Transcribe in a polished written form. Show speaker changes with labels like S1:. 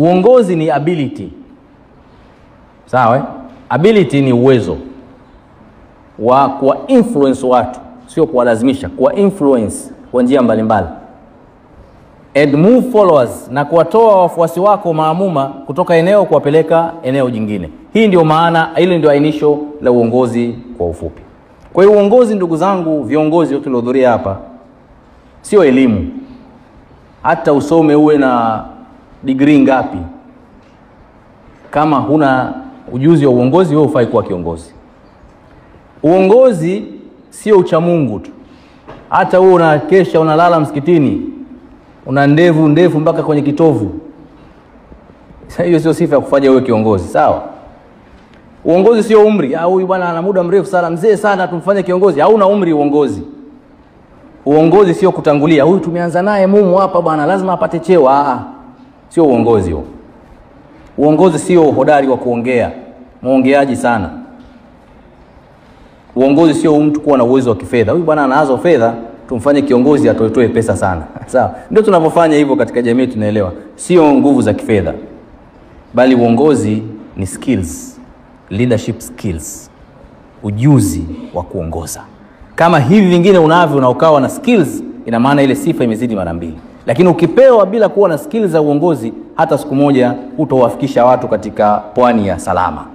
S1: Uongozi ni ability, sawa eh? Ability ni uwezo wa kuwa influence watu, sio kuwalazimisha, kuwa influence kwa njia mbalimbali, and move followers, na kuwatoa wafuasi wako maamuma kutoka eneo kuwapeleka eneo jingine. Hii ndio maana, hili ndio ainisho la uongozi kwa ufupi. Kwa hiyo uongozi, ndugu zangu, viongozi wote tuliohudhuria hapa, sio elimu. Hata usome uwe na degree ngapi, kama huna ujuzi wa uongozi, wewe hufai kuwa kiongozi. Uongozi sio uchamungu tu. Hata wewe unakesha unalala msikitini, una ndevu ndefu mpaka kwenye kitovu, sasa hiyo sio sifa ya kufanya wewe kiongozi, sawa? Uongozi sio umri. Ah, huyu bwana ana muda mrefu sana, mzee sana, tumfanye kiongozi. Hauna umri uongozi. Uongozi sio kutangulia, huyu tumeanza naye mumu hapa bwana, lazima apate cheo. Ah, sio uongozi huo. Uongozi sio uhodari wa kuongea, muongeaji sana. Uongozi sio mtu kuwa na uwezo wa kifedha. Huyu bwana anazo fedha, tumfanye kiongozi atoetoe pesa sana. Sawa, ndio tunavyofanya hivyo katika jamii, tunaelewa. Sio nguvu za kifedha, bali uongozi ni skills, leadership skills, ujuzi wa kuongoza. Kama hivi vingine unavyo na ukawa na skills, ina maana ile sifa imezidi mara mbili. Lakini ukipewa bila kuwa na skills za uongozi, hata siku moja hutowafikisha watu katika pwani ya salama.